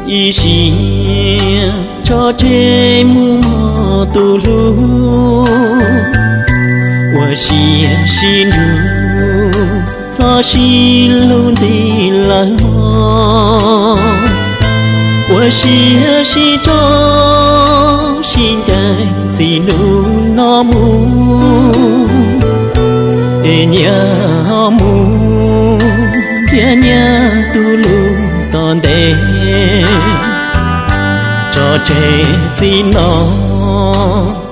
Ib siab tso tseg mus mog tus hlub, ua siab sib nrug txhob sib hlub ntxiv lawm mog. Ua siab sib tso sib ncaim txij hnub no mus, es nyias ho mus nrhiav nyias tus lub tom ntej. Tso tseg txij no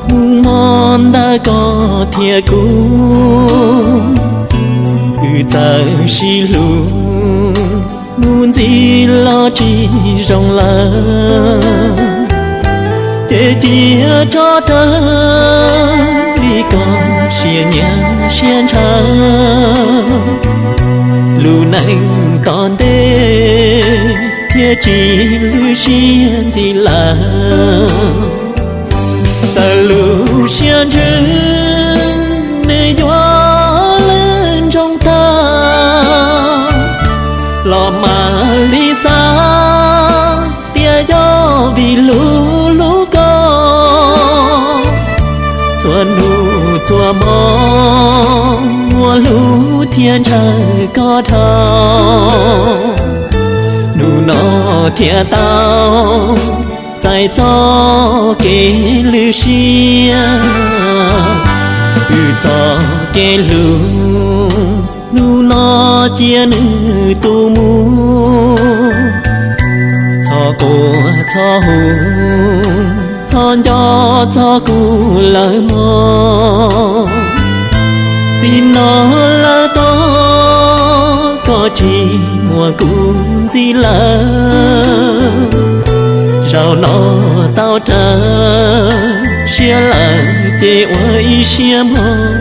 mus mog ntawm koj thiab kuv, wb txawm sib hlub mus ntxiv los tsis zoo lawm. Ces cia tso rawg li koj siab nyiam siab ntshaw, lub neej tom ntej thiaj tsis lwj siab ntxiv lawm. Txawm lub siab ntsws nws yuav lwj ntsoog tag, los mam li xav tias yog vim lub hlub koj. Txhua hnub txhua hmo muaj hlub thiab ntshaw koj dhau, hnub no thiaj tau txais txoj kev lwj siab. Wb txoj kev hlub hnub no cia nws tu mus, txhob quaj txhob hu, txhob nco txog kuv lawm mog. Txij no lawm tod koj tsis muaj kuv ntxiv lawm, zaum no tau rawg siab lawm ces ua ib siab mog.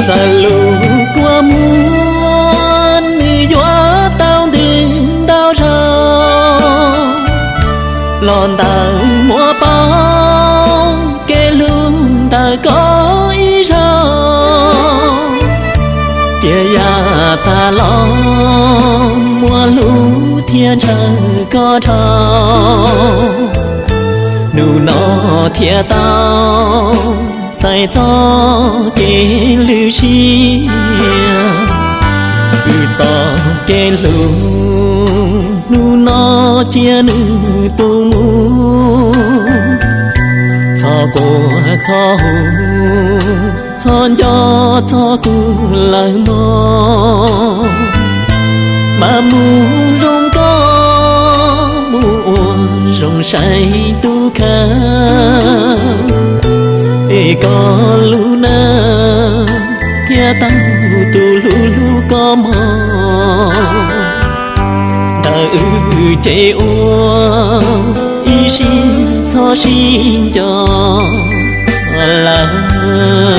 Txawm lub kua muag nws yuav tau ntws ntau zaus, los ntawm muaj paub kev hlub ntawm koj ib zaug, tiam yam tas los muaj hlub thiab ntshaw koj dhau, hnub no thiaj tau txais txoj kev lwj siab. Wb txoj kev hlub hnub no cia nws tu mus, txhob quaj txhob hu, txhob nco txog kuv lawm mog. Mam mus zoo koj mus ua zoo saib tus khaws, es koj lub neej thiaj tau tus hlub hlub koj mog. Ntawm wb ces ua ib siab txhob sib nco lawm.